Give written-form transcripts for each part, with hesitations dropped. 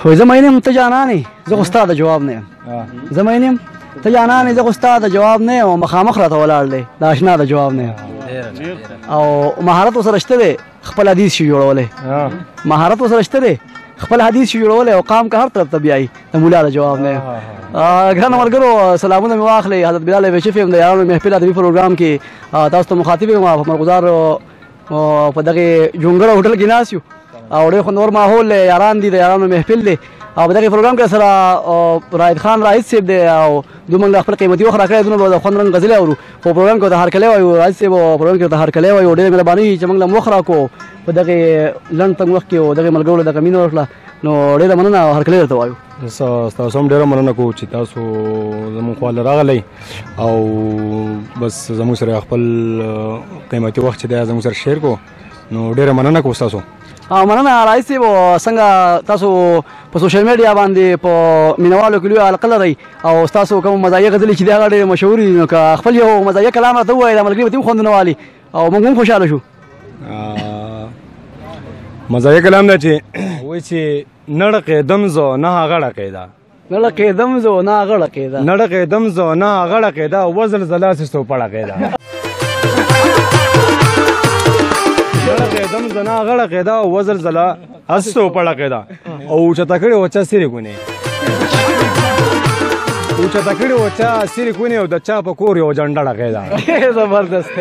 وایي زه مین یم ته جانان یې، زه خو ستا د جواب نه یم. زه مین یم ته جانان یې، زه خو ستا د جواب نه یم، او مخامخ راته ولاړ دی د اشنا د جواب نه یم. او مهارت ورسره شته دی، خپل حدیث شي جوړولی. مهارت ورسره شته دی، خپل حدیث شي جوړولی، او قام که هر طرف ته بیایي د مولا د جواب نه یم. ګرانو ملګرو سلامونه مې واخلئ. حضرت بلال ویشف یم د یارانو محفل ادبي پروګرام کې تاسو ته مخاطب یم. په مرغزار په دغې جونګړه هوټل کې ناست یو او ډېر خوندور ماحول دی، یاران دي، د یارانو محفل دی. او په دغې پروګرام کې سره راید خان راید صاحب دی او دوی موږ له خپل قیمتي وخت راکړی، دونه به د خوند رنګ غزلې اورو. خو پروګرام کې ورته هرکلی وایو، راید صاحب پروګرام کې ورته هرکلی وایو. ډېره مهرباني چې موږ له وخت راکړو په دغې لنډ تنګ وخت کې او دغې ملګرو له دغه مینه ورکړه، نو ډېره مننه او هرکلی درته وایو. تاسو هم ډېره مننه کوو چې تاسو زموږ خوا له راغلی او بس زموږ سره خپل قیمتي وخت چې دی زموږ سره share کړو، نو ډېره مننه کوو تاسو. مننه رئیس صاحب. څنګه تاسو په social media باندې په مینوالو کې لویه حلقه لرئ او ستاسو کوم مزاحیه غزلې چې دي هغه ډېرې مشهورې دي، نو که خپل یو مزاحیه کلام راته ووایئ، دا ملګري به ترې هم خوندونه والي او موږ هم خوشحاله شو. مزاحیه کلام دا چې وایي چې نه ړقېدم زه نه هغه ړقېده، نه ړقېدم زه نه هغه ړقېده، نه ړقېدم زه نه هغه ړقېده، وزلزله هسې څوپه ړقېده، ړقېدم زه نه هغه ړقېده، وزلزله هسې څوپه ړقېده، او اوچته کړې وه چا سرې کونې، اوچته کړې وه چا سرې کونې، او د چا په کور یو جنډه ړقېده. زبردست.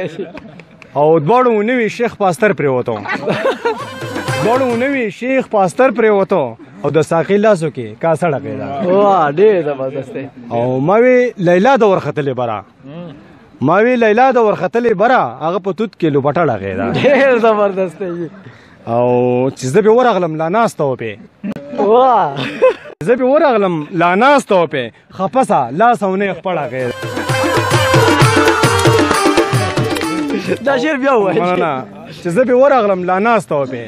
او دواړو نوي شیخ پاستر پرېوتو، دواړو نوي شیخ پاستر پرېوتو، او د ساقي لاسو کې کاسه ړقېده. واه ډېر زبردست دی. او ما وی لیلا د ورختلې بره، ما وی لیلا د ورختلې بره، هغه په توت کې لوپټه ړقېده. ډېر زبردست دی. او چې زه پې ورغلم لا ناسته وه پې، واه زه پې ورغلم لا ناسته وه پې، خفه سه لاس او نېغ په ړقېده. دا شعر بیا ووایه. مننه. چې زه پې ورغلم لا ناسته وه پې،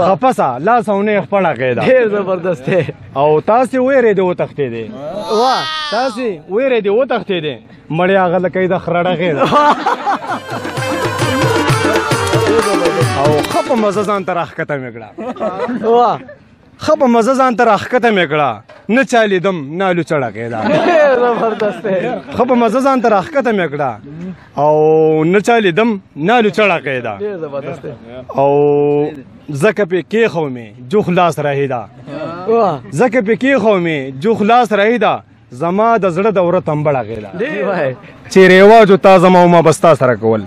خفه سه لاس او نېغ په ړقېده. ډېر زبردست دی. او تاسې وېرېدې وتښتېدې، واه تاسې وېرېدې وتښتېدې، مړې هغه لکۍ د خره ړقېده. او ښه په مزه ځان ته راښکته مې کړه، واه ښه په مزه ځان ته راښکته مې کړه، نه چا لیدم نه الوچه ړقېده. ډېر زبردست دی. ښه په مزه ځان ته راښکته مې کړه او نه چا لیدم نه الوچه ړقېده. ډېر زبردست دی. او ځکه پې کېښو مې جوخ لاس راهیده، واه ځکه پې کېښو مې جوخ لاس راهیده، زما د زړه د وره تمبه ړقېده. چې رواجو تا زما او ما به ستا سره کول،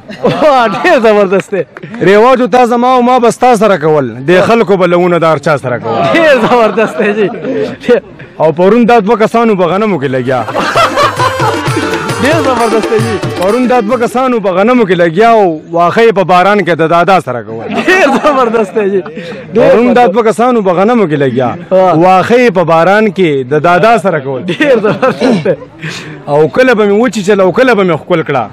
ډېر زبردست دی. رواجو تا زما او ما به ستا سره کول، د خلکو به لوونه د هر چا سره کول. ډېر زبردست دی جي. او پرون دا دوه کسانو په غنمو کې لګیا، ډېر زبردست دی جي. پرون دا دوه کسانو په غنمو کې لګیا او واښه یې په باران کې د دادا سره کول. ډېر زبردست دی جي. پرون دا دوه کسانو په غنمو کې لګیا، واښه یې په باران کې د دادا سره کول. ډېر زبردست دی. او کله به مې وچیچله او کله به مې ښکل کړه.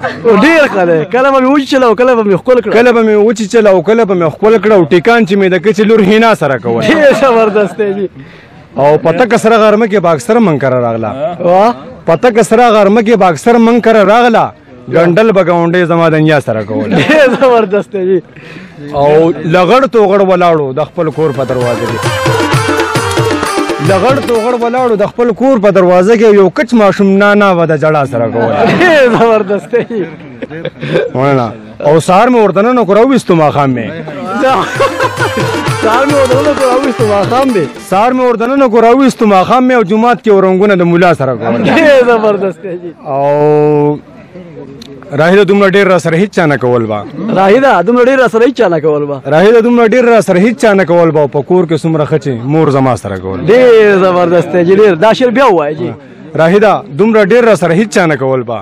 ډېر ښه دی. کله به مې وچیچله او کله به مې ښکل کړه، کله به مې وچیچله او کله به مې ښکل کړه، او ټیکان چې مې د کچې لور حنا سره کول. ډېر زبردست دی جي. او په تکه سره غرمه کې به اکثر منکره راغله، واه په تکه سره غرمه کې به اکثر منکره راغله، ګنډل به ګاونډۍ زما د نیا سره کول. ډېر زبردست دی. او لغړ توغړ ولاړو د خپل کور په دروازه کې، لغړ توغړ ولاړو د خپل کور په دروازه کې، یو کچ ماشوم نانا به د ژړا سره کول. ډېر زبردست دی. مننه. او سهار مې ورته نن کو راویستو، ماښام مې سهار مې ورته نن کو راویستو، ماښام مې سهار مې ورته نن کو راویستو، ماښام مې او جومات کې ورنګونه د مولا سره کول. ډېر زبردست دی. او راهیده دومره ډېر را سره هیڅ چا نه کول به، راهیده دومره ډېر را سره هیڅ چا نه کول به، راهیده دومره ډېر را سره هیڅ چا نه کول به، په کور کې څومره ښه چې مور زما سره کول. ډېر زبردست دی جي. ډېر دا شعر بیا ووایه جي. راهیده دومره ډېر را سره هیڅ چا نه کول به،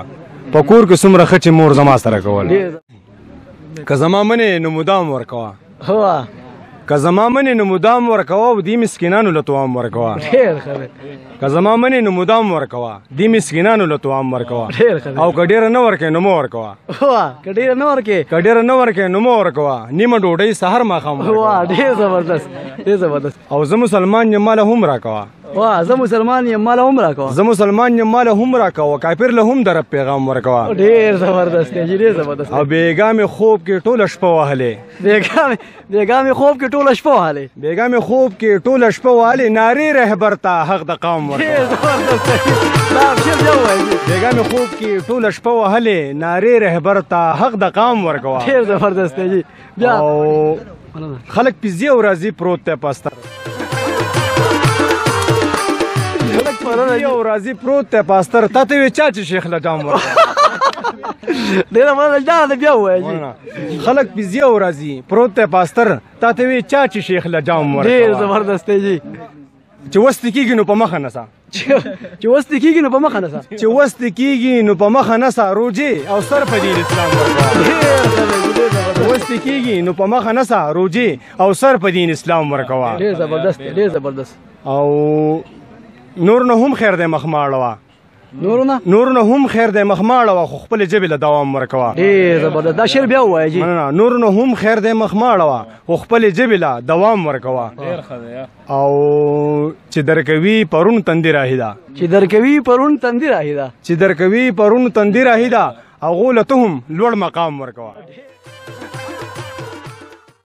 په کور کې څومره ښه چې مور زما سره کول. که زما منې نو مدام ورکوه، واه که زما منې نو مدام ورکوه، او دې مسکینانو له توام ورکوه. ډېر ښه دی. که زما منې نو مدام ورکوه، دې مسکینانو له توام ورکوه. ډېر ښه دی. او که ډېره نه ورکوې نو مه ورکوه. واه که ډېره نه ورکوې، که ډېره نه ورکوې نو مه ورکوه، نیمه ډوډۍ سهار ماښام ورکوه. واه ډېر زبردست، ډېر زبردست. او زه مسلمان یم، ماله هم راکوه. واه، زه مسلمان یم مال هم راکوه. زه مسلمان یم مال هم راکوه، کافر له هم د رب پیغام ورکوه. ډېر زبردست دی، ډېر زبردست. او بېګا مې خوب کې ټوله شپه وهلې. بېګا مې خوب کې ټوله شپه وهلې. بېګا مې خوب کې ټوله شپه وهلې، نارې رهبر ته حق د قام ورکوه. ډېر زبردست دی، دا شعر بیا ووایه. بېګا مې خوب کې ټوله شپه وهلې، نارې رهبر ته حق د قام ورکوه. ډېر زبردست دی بیا. او خلک پیزې او راځي پروت دی پاستر، خلک پیزې او راځي پروت دی پاستر، تا ته وی چا چې شیخ له جام ورکوه. ډېره مننه، دا د بیا ووایه. خلک پیزې او راځي پروت دی پاستر، تا ته وی چا چې شیخ له جام ورکوه. ډېر زبردست دی. چې وستې کېږي نو په مخه نسه، چې وستې کېږي نو په مخه نسه، چې وستې کېږي نو په مخه نسه، روجې او سر په دین اسلام ورکوه. وستې کېږي نو په مخه نسه، روجې او سر په دین اسلام ورکوه. ډېر زبردست، ډېر زبردست. او نور نه هم خیر دی مخ ماړوه، نور نه هم خیر دی مخ ماړوه، خو خپلې ژبې له دوام ورکوه. ډېر زبردست، دا شعر بیا ووایه جي. مننه. نور نه هم خیر دی مخ ماړوه، خو خپلې ژبې له دوام ورکوه. ډېر ښه دی. او چې درکوي پرون تندي راهي ده، چې درکوي پرون تندي راهي ده، چې درکوي پرون تندي راهي ده، هغو له ته هم لوړ مقام ورکوه.